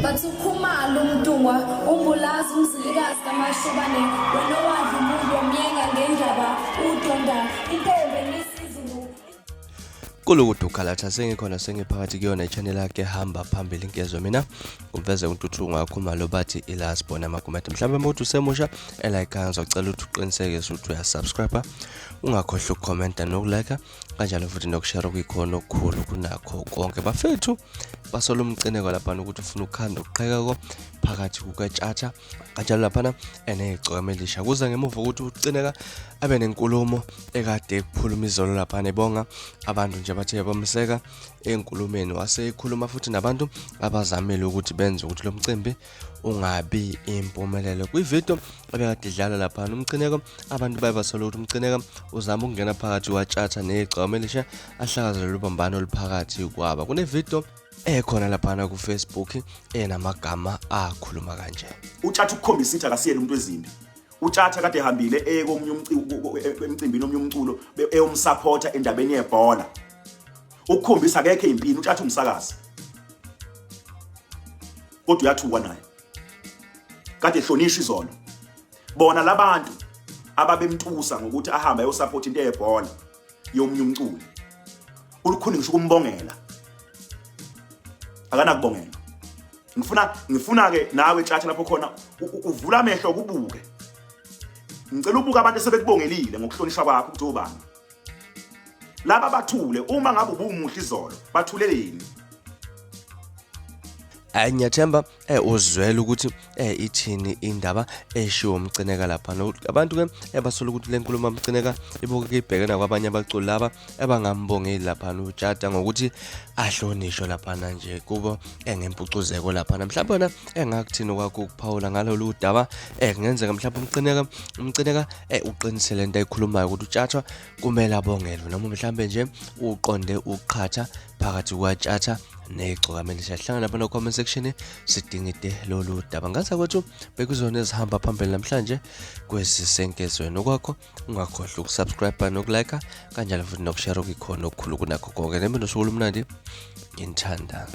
Bathi uKhumalo uMntungwa uMbulazi uMzilikazi kaMashobane wena owadla umuntu wamyenga ngendaba udonda intombi enisizulu. Kulukudu Galatha sengikhona sengiphakathi kuyona i-channel yakhe hamba phambili ngezwe mina umveze uNtuthu ngakhumalo bathi ilasbona amagumede mhlawumbe uma uthi usemusha elike ngizocela ukuthi uqinisekise ukuthi uyasubscribe ungakhohlwa ukukhomenta nokulike kanjalo futhi nokushare okuyikhona okukhulu kunakho konke bafethu basola umcineko laphana ukuthi ufuna ukukhanda ukuqhekeko phakathi kukatshatha kanjalo laphana enegcokama elisha kuza ngemuva ukuthi ucineka abe nenkulumo ekade ekuphuluma izolo laphana ebonga abantu nje bathe bamseka enkulumeni wase ekhuluma futhi nabantu abazamile ukuthi benze ukuthi lo mcimbi ungabi impumelelo kwividiyo ebekade idlala laphana umcineko abantu baye basola ukuthi umcineka uzama ukungena phakathi watshatha negcokama elisha ahlakaze lolu bambano oluphakathi kwaba kunevidiyo ekhona laphana ku-Facebook enamagama akhuluma kanje. Utshatha ukukhombisa ukuthi akasiyena umuntu wezimbi. Utshatha kade ehambile eye komunye emcimbini omunye umculo eyomsupporta endabeni yebhola. Ukukhombisa akekho ezimpini utshatha umsakazi. Kodwa uyathukwa naye. Kade ehlonishwa izolo. Bona labantu ababemtusa ngokuthi ahambe ayosupport into yebhola yomunye umculi ulukhuni ngisho ukumbongela akanakubongela ngifuna ngifuna ke nawe tshatha lapho khona uvula amehlo kubuke ngicela ubuke abantu esebekubongelile ngokuhlonishwa kwakho ukuthi ubani laba bathule uma ngabe ubumuhle izolo bathuleleni. Hayi ngiyathemba uzwela ukuthi ithini indaba eshiwo umcineka lapha. Abantu ke basola ukuthi le nkulumo umcineka ibukeka ibhekena kwabanye abaculi laba abangambongeli lapha uTshata ngokuthi ahlonishwe laphana nje kubo ngempucuzeko laphana. Mhlawumbe wena engakuthini kwakho ukuphawula ngalolu daba kungenzeka mhlawumbe umcineka umcineka uqinisele into ayikhulumayo ukuthi uTshatha kumele abongelwe noma mhlawumbe nje uqonde uqhatha phakathi kwaTshatha negcokama elisha. Hlangana lapha no-comment section sidingide lolu daba. Ngathi kwethu bekuzona ezihamba phambili namhlanje kwezisenkezweni okwakho ungakhohlwa ukusubscribe nokulike kanjalo futhi nokushare okuyikhona okukhulu kunakho konke. Nemi nosuku olumnandi nginithanda.